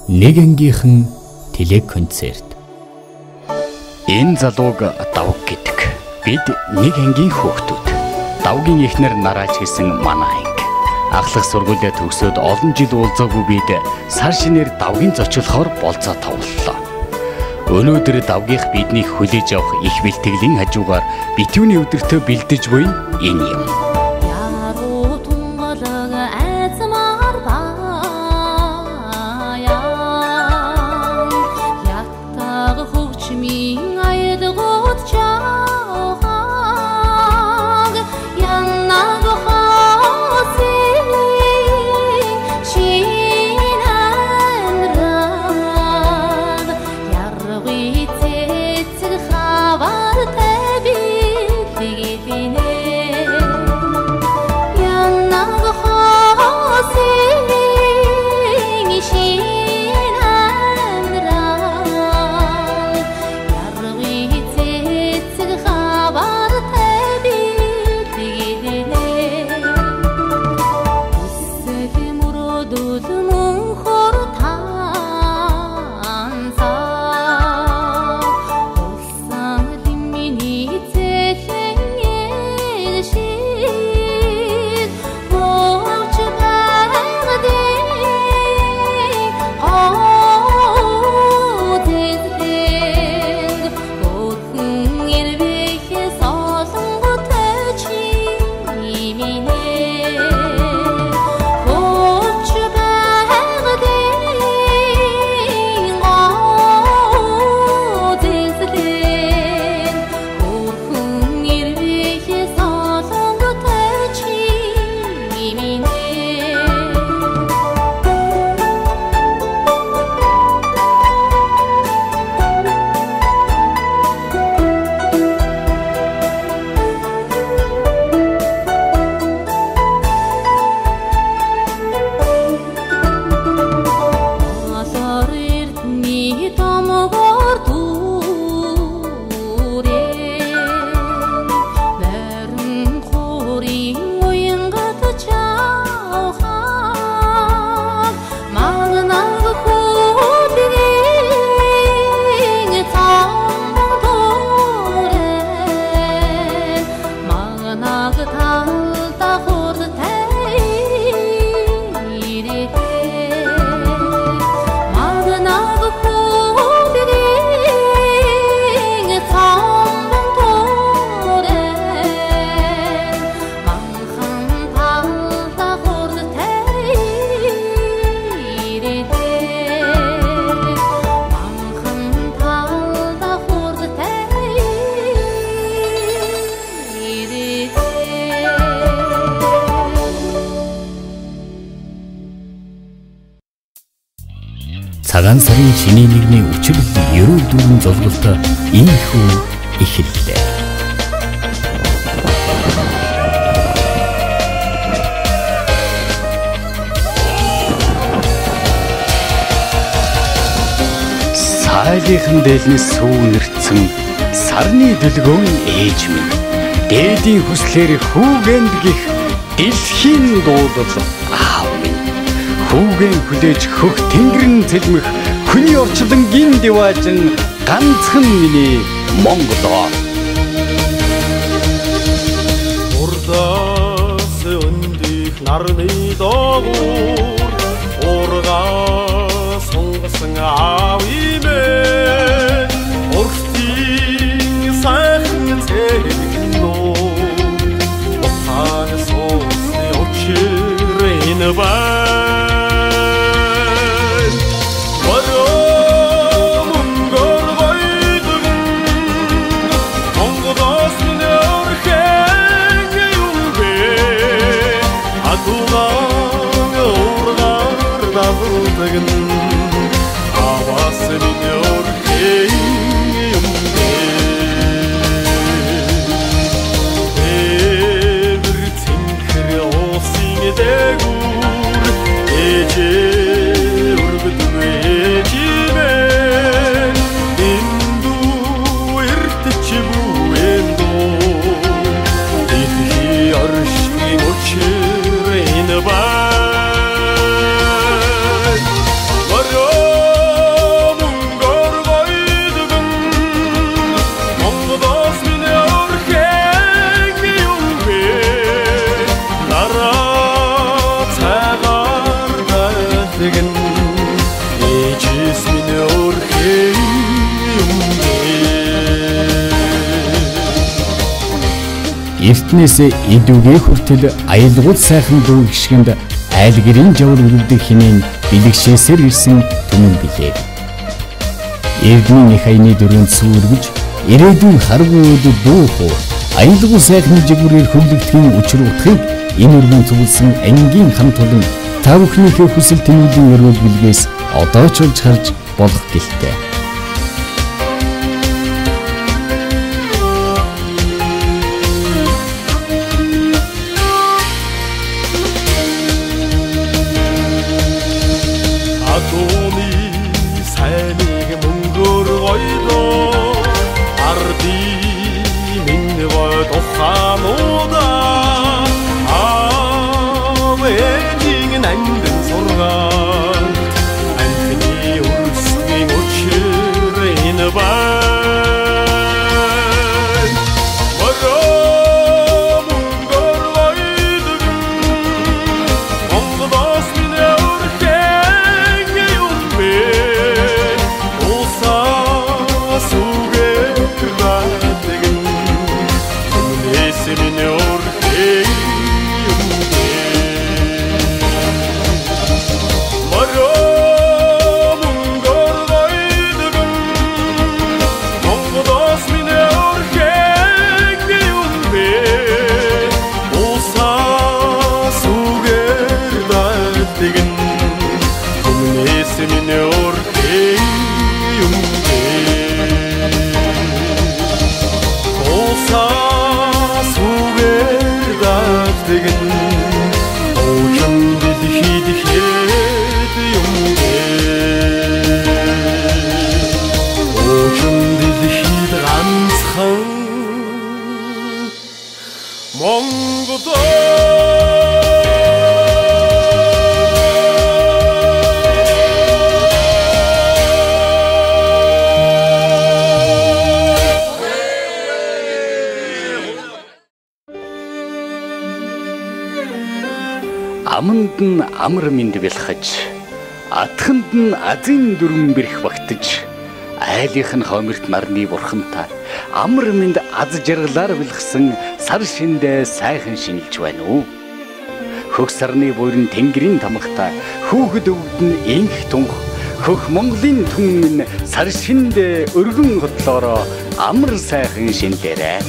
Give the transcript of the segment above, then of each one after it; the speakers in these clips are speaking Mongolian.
Нэг ангийнхан телеконцерт. Энэ залууг Давг гэдэг. Бид нэг ангийн хүүхдүүд. Давгийн эхнэр Нараач гэсэн манай анги. Ахлах сургуулиа төгсөөд олон жил уулзаагүй бид сар шинээр Давгийн зочлохоор болцоо товллоо. Өнөөдөр Давгийнх биднийг хүлээж авах их бэлтгэлийн хажуугаар битүүний өдөртөө бэлдэж буй энэ юм. Цагаан сарын шинийн нэгний үчирэл ерөөл дүүрэн золголт ийхүү эхэллээ. Сайлынхан дээлнээс сүүнэрцэн сарны дэлгөөн ээж минь. Дээдийн хүслээр хүүгэнд гих дэлхийн дуулал аав минь. Хүүгэн хүлээж хөх тэнгэрэн цэлмэх хүний орчлонгийн диваажин ганцхан миний Монголоо. Урдаас өндих нарны доогуур уургаа сунгасан аав имээ урхтын сайхан цэлгэн дуу утаан суусны учир энэ бай. Bye. дайдагн ээжээс минь өрхөө юм бэ. Эртнээс эдүгээ хүртэл аялгууд сайхан дүү гишгэнд айлгэрийн жавар өрөвдөг хэмээн бэлэгшээсээр ирсэн түмэн билээ. Эрдний их аяны дөрөнд сүүргэж ирээдүйн харгуйд дүү хуу аялгуу сайхны жигүүрээр хөглөгдөхийн учир утгыг энэ өргөн зөвлөсөн ангийн хан тулан та бүхнийхээ хүсэл тэмүүллийн өрөөл бэлгээс одоо ч олж харж болох гэлтэй. Адууны сайныг мөнгөөр гойдоо ардын минь гой тухаануудаа аав ээжийн нандин сургаалт амтны өрсгийн учир энэ байна. Мөрөө мөнгөөр гойдог Монголоос минь өрхөн юм бэ. Улсаас үгээр дайдагн түмнээс минь өрхөн юм бэ. Мөрөө мөнгөөр гойдог Монголоос минь өрхөн юм бэ. Улсаас үгээр дайдагн түмнээс минь өрхөн юм бэ. Улсаас үгээр дайдагн хуучин дэлхийд хэд юм бэ. Хуучин дэлхийд ганцхан Монгол. Аманд нь амар мэнд бэлхэж, атханд нь азийн дүрм бэрх багтаж, айлынх нь хомирт нарны бурхантай амар мэнд аз жаргалаар бэлгсэн сар шиндээ сайхан шинэлж байна уу? Хөх сарны буйрын тэнгэрийн тамгатай хүүхэд өвгд нь инх тунх хөх Монголын түн минь сар шиндээ өргөн хотлоороо амар сайхан шинэлээрэй.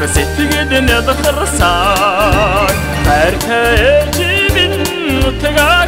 Сэтгэл нэлхэрсэн хайртай ээжийн нутгаа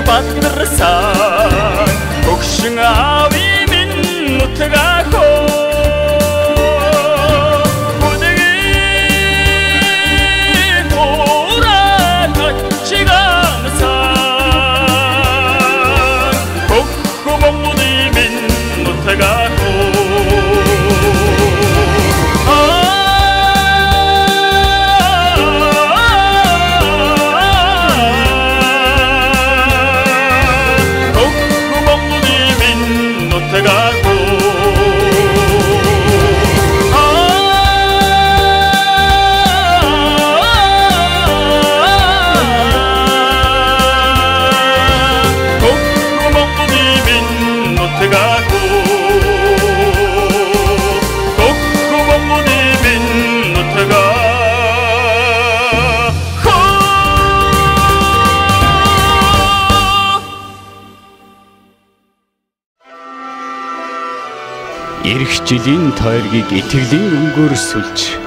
Батарсан хөгшин аавын минь нутгаа бүдгийн тураа тачигамсан хөгхө Монголын минь нутгаа Ирэх жилийн тойргийг итгэлийн өнгөөр сүлж,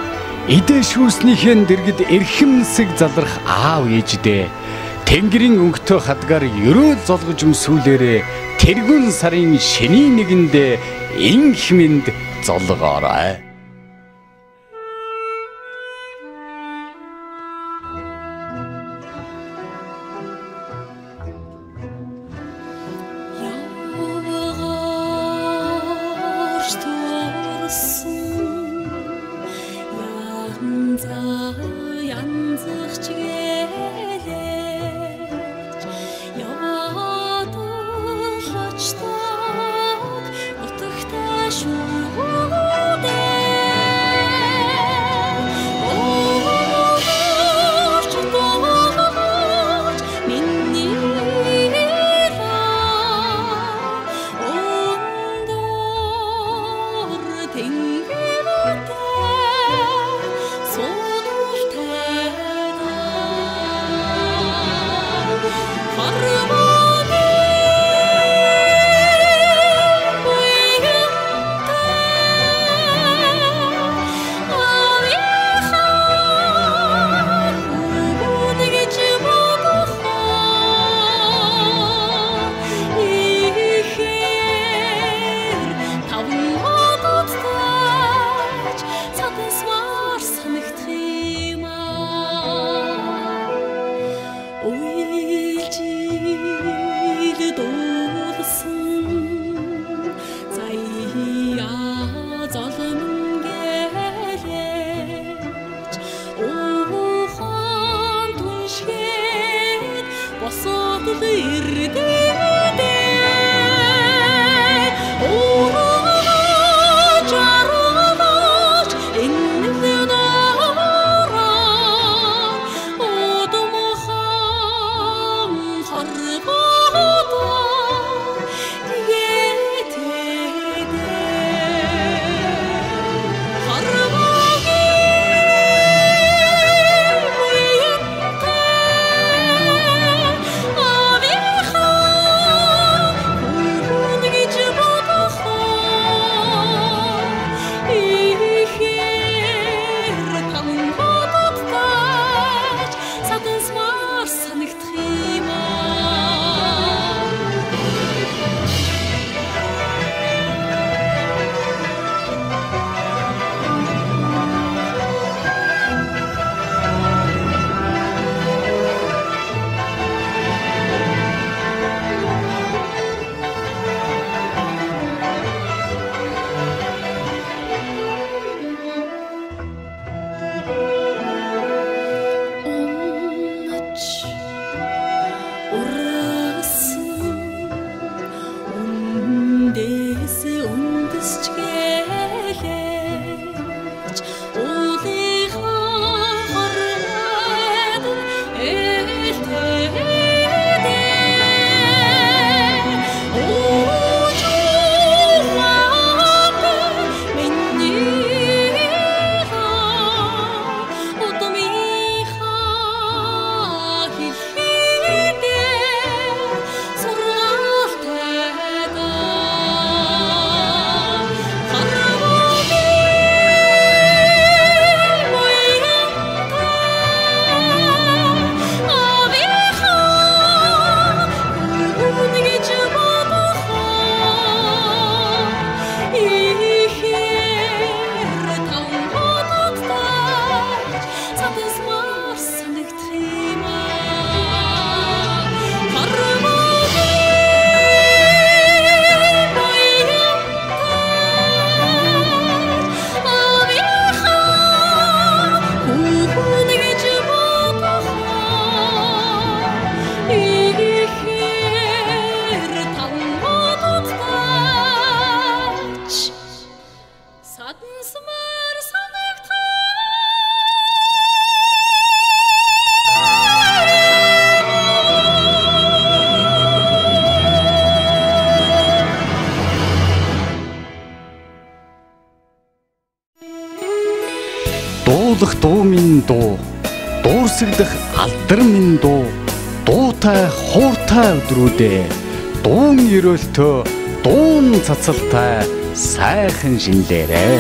эдээ шүүснийхэн дэргэд эрхэмсэг залрах аав ээждээ тэнгэрийн өнгөтэй хадгаар ерөөл золгож өмсүүлээрээ тэргүүн сарын шинийн нэгэндээ инх мэнд золгоорой. Утагтай шүү дээ. Мадансмар санагдах. Дуулах дуу минь дуу, дуурсагдах алдар минь дуу, дуутай хууртай өдрүүдээ, дуун ерөөлтөө, дуун цацалтай сайхан шинлээрээ.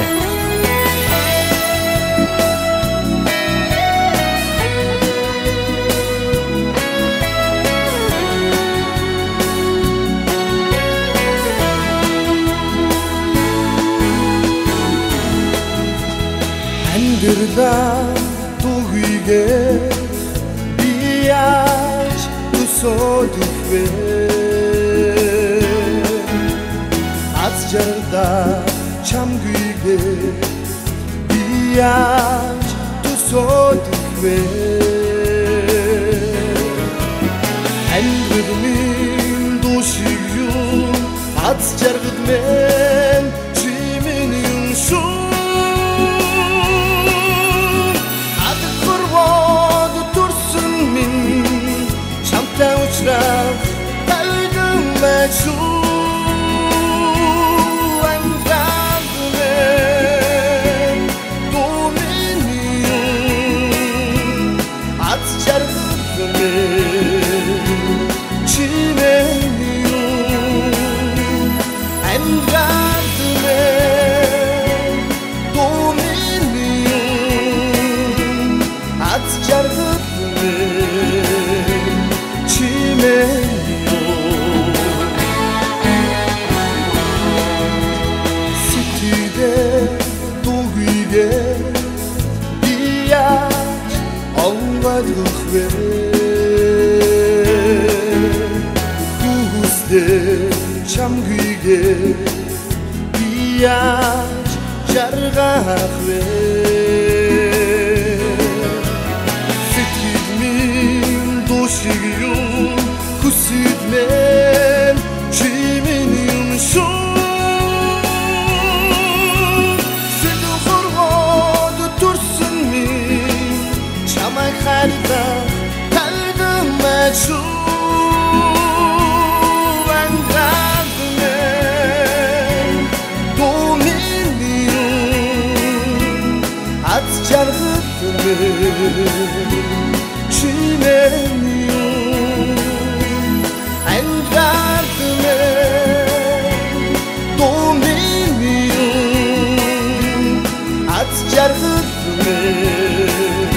Амьдралаа түгүйгээ би яаж төсөөлөх вэ? Аз жаргалаа чамгүйгээ би яаж төсөөлөх вэ? Амьдрал минь дуу шиг юм, аз жаргал минь чи минь юм шүү. Чамтай уулзрах тайлан байж шүү. Амьдрал минь дуу минь юм, аз жаргал минь чи минь юм. Амьдрал минь дуу минь юм, аз жаргал минь чи минь юм. Сэтгэлээ дуугүйгээ би яаж онгойлгох вэ? Хүслээ чамгүйгээ би яаж жаргах вэ? Сэтгэл минь дуу шиг юм, хүсэл минь чи минь юм шүү. Сэтгэл хорвоод төрсөн минь чамайг хайрлах тайлан байж шүү. Амьдрал минь дуу минь юм, аз жаргал минь чи минь юм. Амьдрал минь дуу минь юм, аз жаргал минь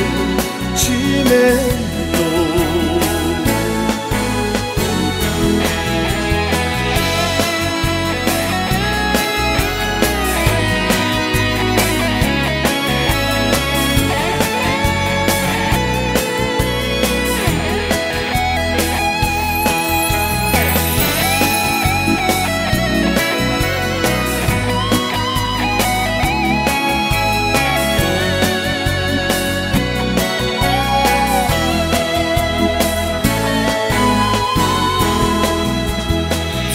чи минь юм.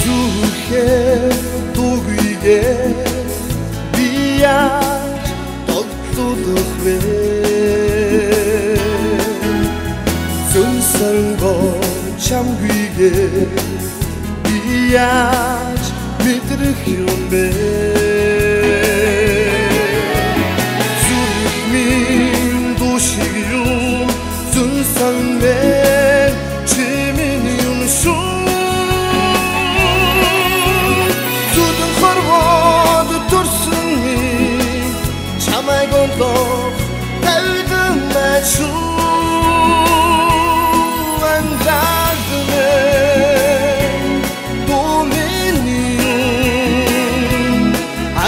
Зүрхээ дуугүйгээ би яаж тогтолох вэ? Зүнсэнгөө чамгүйгээ би яаж мэдрэх юм бэ? Зүрх минь дуу шиг юм, зүнсэн минь чи минь юм шүү. Зүдэн хорвоод төрсөн минь чамайг онлох тайлан байж шүү. Амьдрал минь дуу минь юм,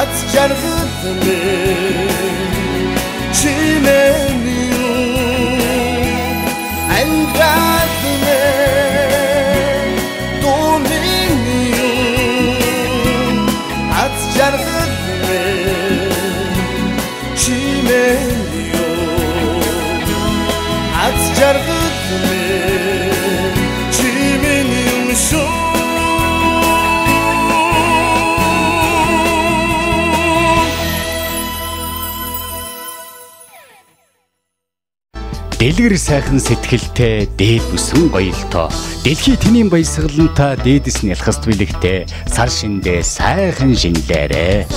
аз жаргал минь чи минь юм. Амьдрал минь дуу минь юм, аз жаргал минь чи минь юм. Аз жаргал минь чи минь юм шүү. Дэлгэр сайхан сэтгэлтэй, дээд бүсэн гоёлтоо, дэлхий тэнийн баясгалантай, дээдэс нь ялхаст бэлэгтэй, сар шиндээ сайхан шинлээрэ.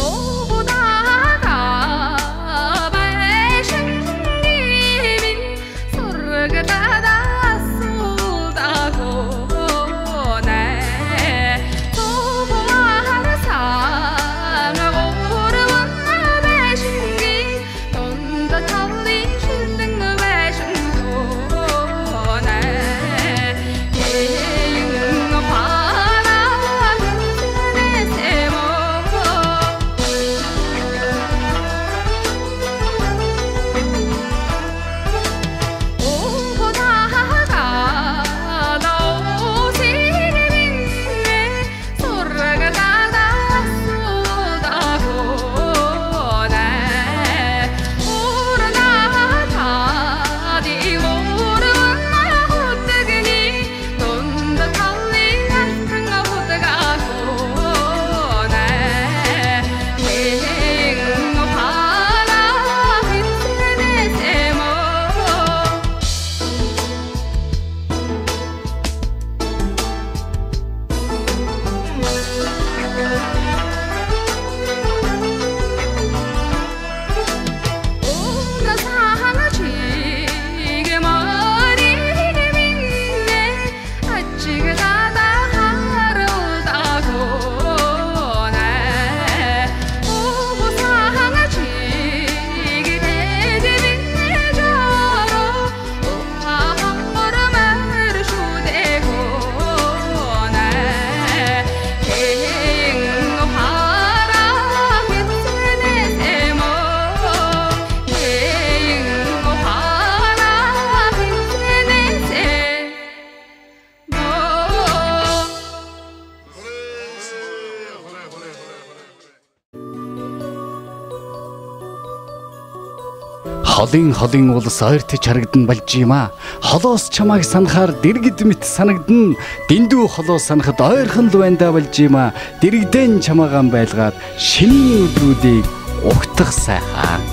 Холын холын улс ойртож харагдан болж юм аа. Холоос чамайг санахаар дэргэд мэт санагдан, дэндүү холоос санахад ойрхон л байна да болж юм аа. Дэрэгдэн чамаагаан байлгаад шинийн өдрүүдийг угтах сайхан.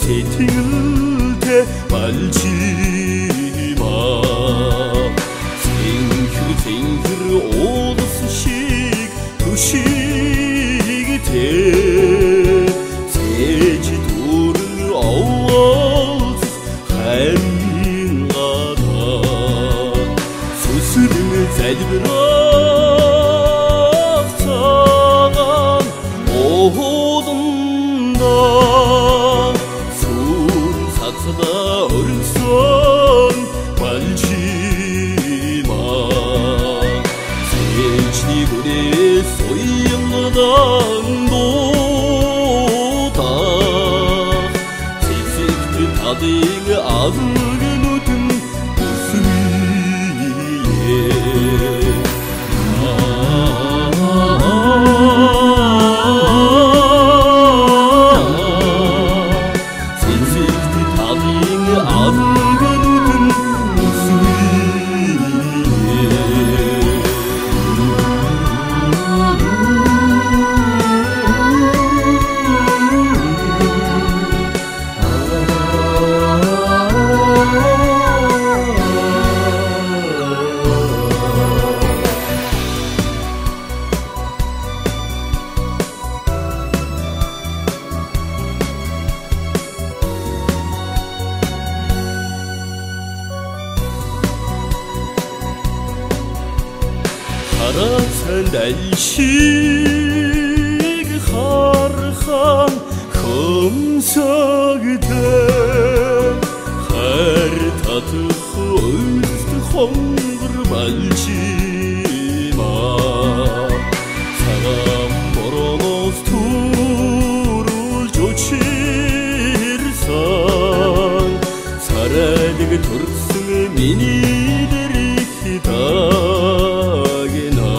Сэтгэлтэй балжима цэнхэр цэнхэр уулс шиг түшигтэй цээж дүүрэн овоолц харин гадаа сүсрэн залбирах цагаан ууланда өргсөн балжима цээжний гүрээ соёндан дуудах цэцэгт тадын азг нүдэн үсвие. Харацан шиг хархан хөмсөгтэй хайр татах ойлт хонгор балжима цагаан борооноос төрүүлж өчирсэн царайлаг төрсөн миний дэрэг дагна.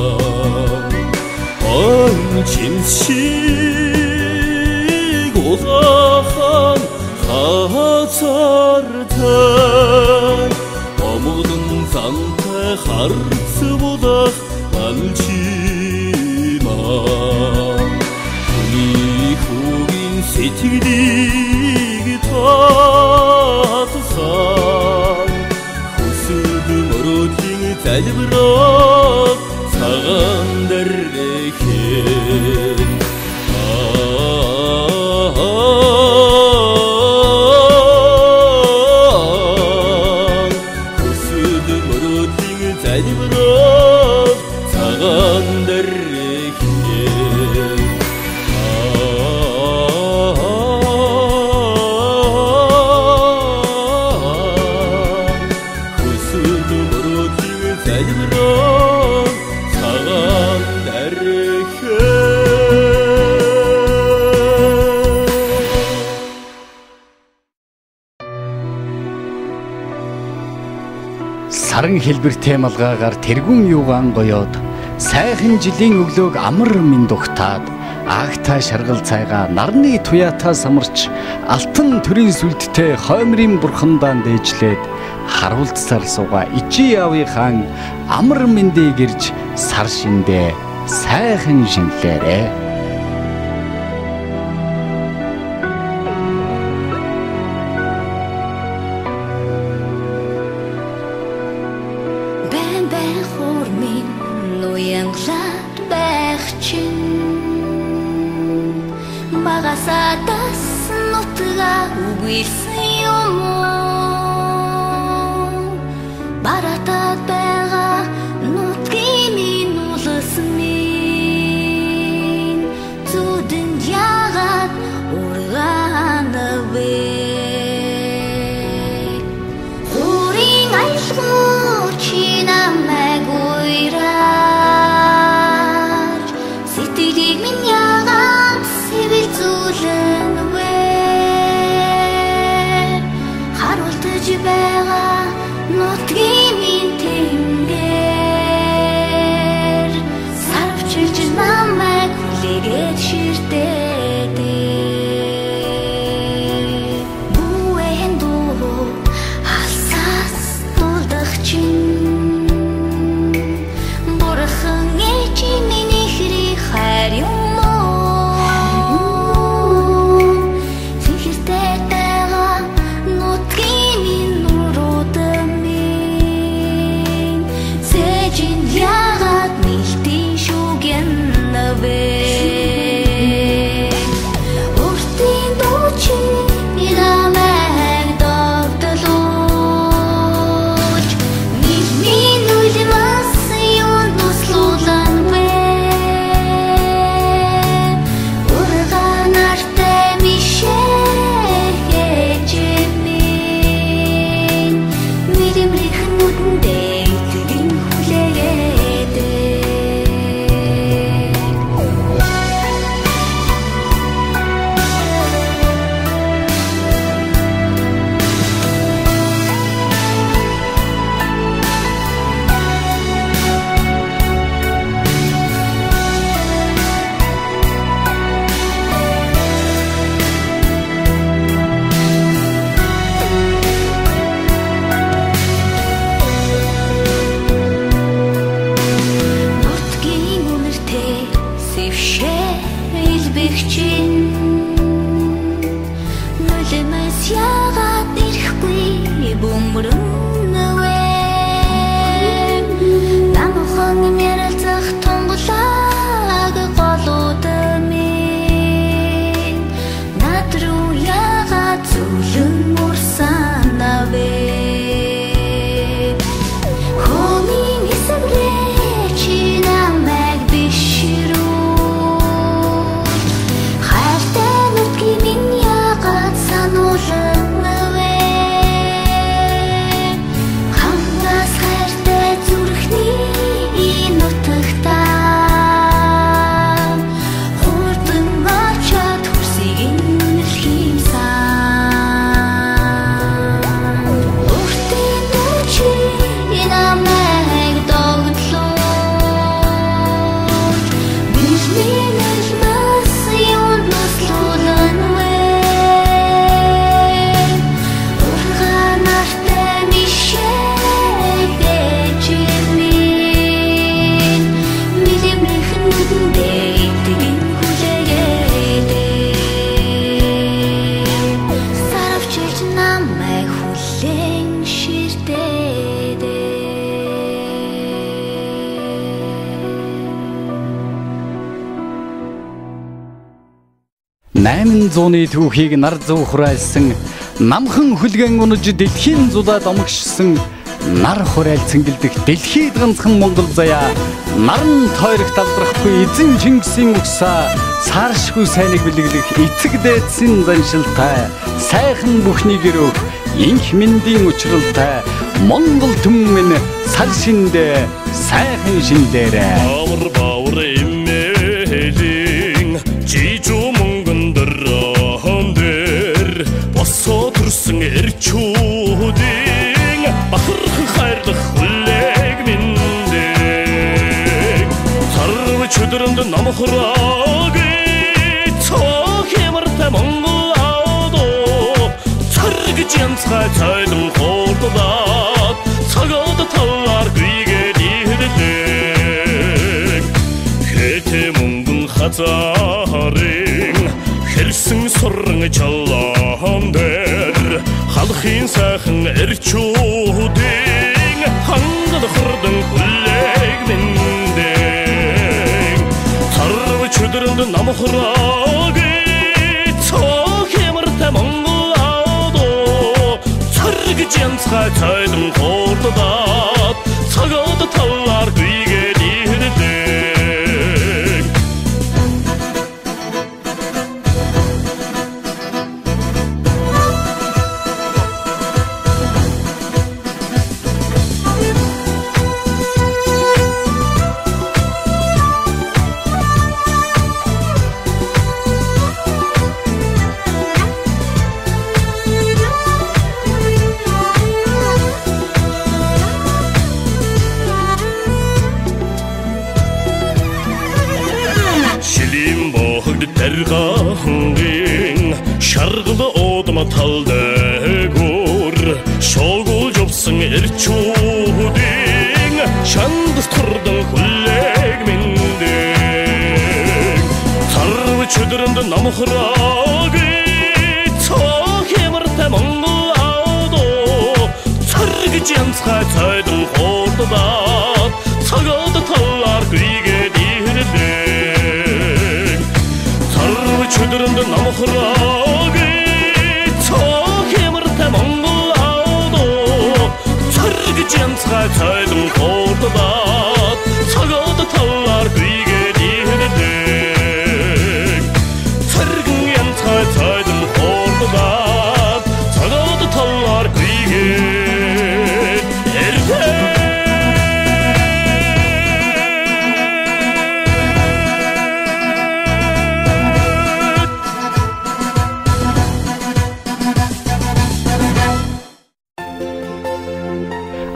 Харц булах алчима Хүний хүүгийн сэтгэлийг татсан Хүсэл мөрөөдлийн залбираад цагаан дэргэхэд Саран хэлбэртэй малгайгаар тэргүүн юугаан гоёод сайхан жилийн өглөөг амар минь дугтаад агта шаргал цайгаа нарны туяатаа самарч алтан төрийн сүлдтэй хоймрын бурхандаан дээжлээд харуулцсаар сууга ичи явын хаан амар мэндийг ирж сар шиндээ сайхан шинлээрэ. Нүдэндээ итгэн хүлээгээд. 800-ны түүхийг нар зөв хураайлсан, намхан хүлгэн унаж дэлхийн зулаад омогшсон, нар хурайл цэнгэлдэх дэлхийд ганцхан Монгол заяа, наран тойрогт алдрахгүй эзэн Чингисийн угсаа, сааршгүй сайныг бэлэглэх эцэг дээдсийн заншилтай, сайхан бүхний гэрөөх инх мэндийн учралтай Монгол түмэн сар шиндээ сайхан шиндээрээ. Бавар бавар эмээлийн жижүү мөнгөн дөрөн дээр босоо төрсөн эрчүүдийн бахархан хайрлах хүлээг миндэг. Сарв чөдрөнд номхрог цох ямартай Монгол аудо цэргэж янцгай цайлан хурдлаад цагаад талаар гүйгээд ирлээ. Хэтэ мөнгөн хазаарын хэрсэн суран чалаан дээр халахын сайхан эрчүүдийн хангал хурдан хүлээг миндэг. Сарв чөдрөнд номхрог цох ямартай Монгол аудо цэргэж янцгай цайлан хурдлаад цагаад талаар гүйгээд ирлээ. Даргаангийн шаргал удам талдэгүр шогул жовсон эрчүүдийн шандас турдан хүлээг миндэг. Сарв чөдрөнд номхрог цох ямартай Монгол аудо цэргэж янцгай цайлан хурдлаад цагаад талаар гүйгээд ирлээ. Чөдрөнд номхрог цох ямартай Монгол аудо цэргэж янцгай цайлан хурдлаад цагаад талаар гүйгээд ирлээ. Цэргэн янцгай цайлан хурдлаад цагаад талаар гүйгээд ирлээ.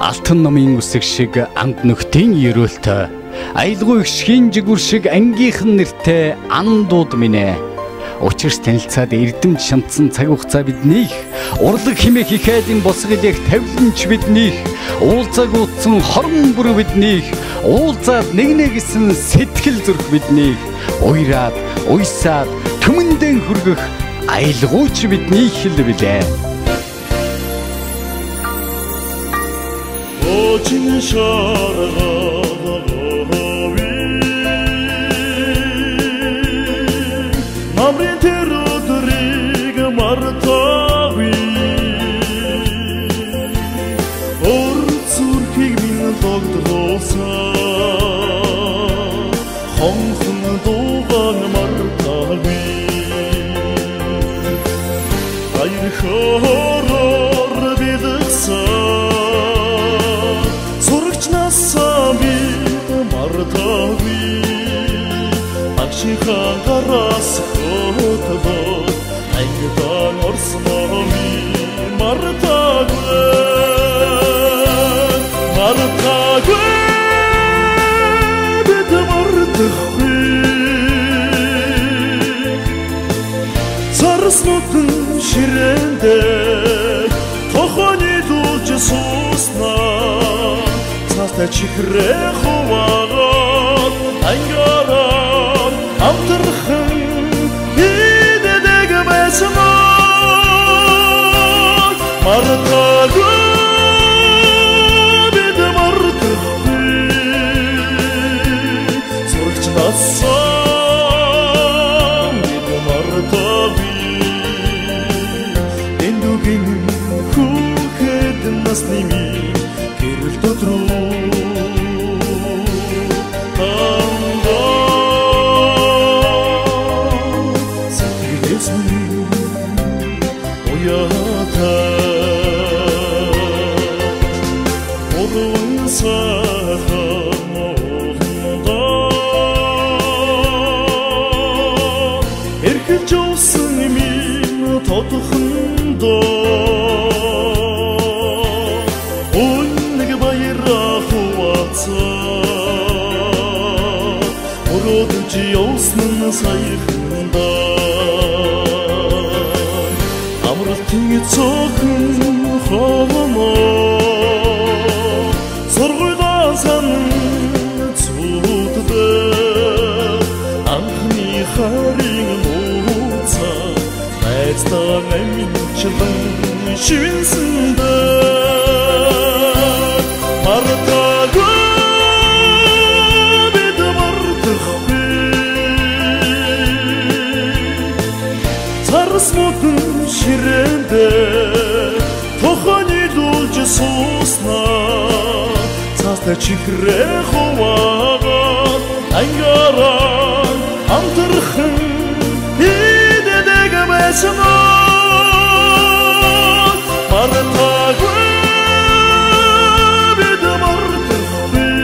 Алтан номын үсэг шиг анд нөхдийн ерөөлтэй, аялгүй шхийн жигүүр шиг ангийнхан нэртэй андууд минь ээ. Учирч танилцаад эрдэмт шантсан цаг хугацаа биднийх, урлаг химээх их айлын босго илээх тавиланч биднийх, уулзааг утсан хорон бүр биднийх, уулзаад нэг нэгсэн сэтгэл зүрх биднийх, уйраад, уйсаад түмэндэн хүргэх аялгүйч биднийх хэл билээ. Очин шаргаалгави намрын тэр өдрийг мартаагүй, өр зүрхийг минь догдруулсан хонхон дууган мартаагүй. Баяр хөөрөөр бэлгсэн мартаагүй, багшийнхаа гараас хөтлөө ангидан орсноо мартаагүй, мартаагүй бид мартахгүй. Сарснотон ширэндээ тохоны дуулж сууснаа цаастай чихрээ хуваагаад ангаараа амтархан иддэг байсан мартаагүй бид мартахгүй. Сурагч насаа бид мартаагүй. Бодож явсан нь саяхандаа амралтын цөөхөн хогоноо сургуулаа санан зүуддээ анхны харин нууцаа найздаа аминчлан шивэнсэндээ мартаагүй бид мартахгүй царс модон ширээндээ тохонилуулж сууснаа цаастай чихрээ хуваагаад ангаараа хамтрхан иддэг байсан мартаагүй бид мартахгүй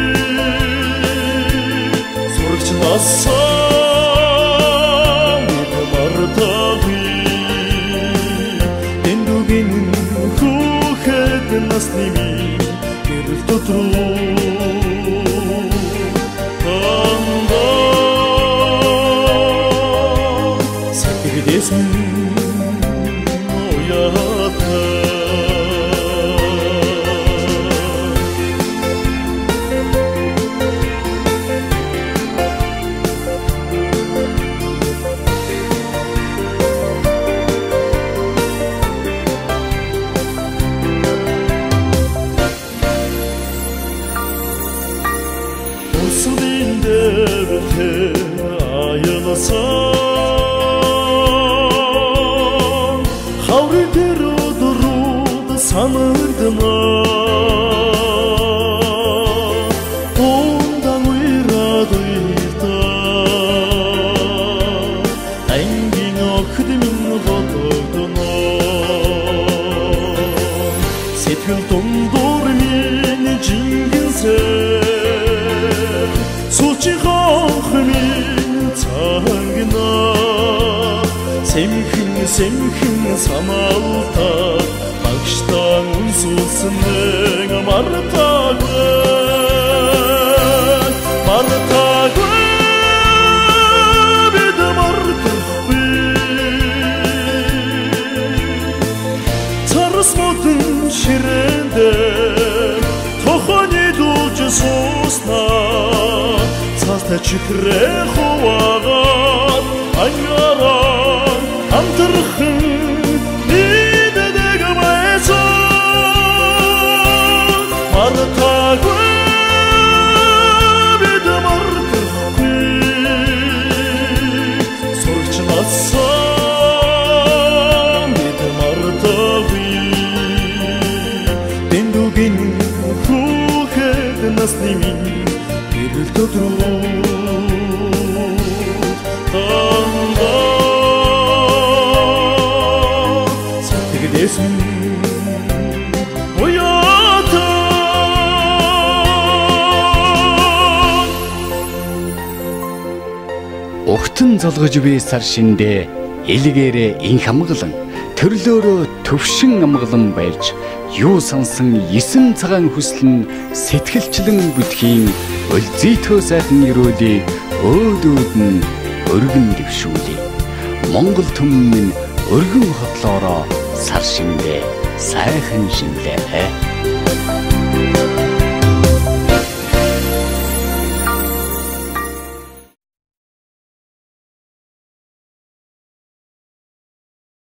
сурагч насаа бид мартаагүй дэндүгийн хүүхэд насны минь гэрэл дотроо дандаа сэтгэлээс минь уяатай. Урсгалын дэвтэр аялсан хаврын тэр өдрүүд санагдана тундан уйраад уйлдаа ангийн охид минь бодогдоно сэтгэл дундуур минь жингэнсээ сүүлчийн хонх минь цангина сэмхэн сэмхэн санаалтаа багштан үнсүүлсэн мартаагүй мартаагүй бид мартахгүй царс модон ширээндээ тохонилуулж сууснаа цаастай чихрээ хуваагаад ангаараа хамтрхан иддэг байсан мартаагүй бид мартахгүй сурагч насаа бид мартаагүй дэндүгийн хүүхэд насны минь гэрэл дотроо дандаа сэтгэлээс минь уяатай. Угтан золгож би сар шиндээ элгээрээ инх амгалан төрлөөрөө төвшин амгалан байж юу сансан 9 цагаан хүсэл нь сэтгэлчлэн бүтхийн өлзийтөө сайхан өрөөлий өөд өөд нь өргөн дэвшүүлье. Монгол түмэн минь өргөн хотлоороо сар шиндээ сайхан шинлээ.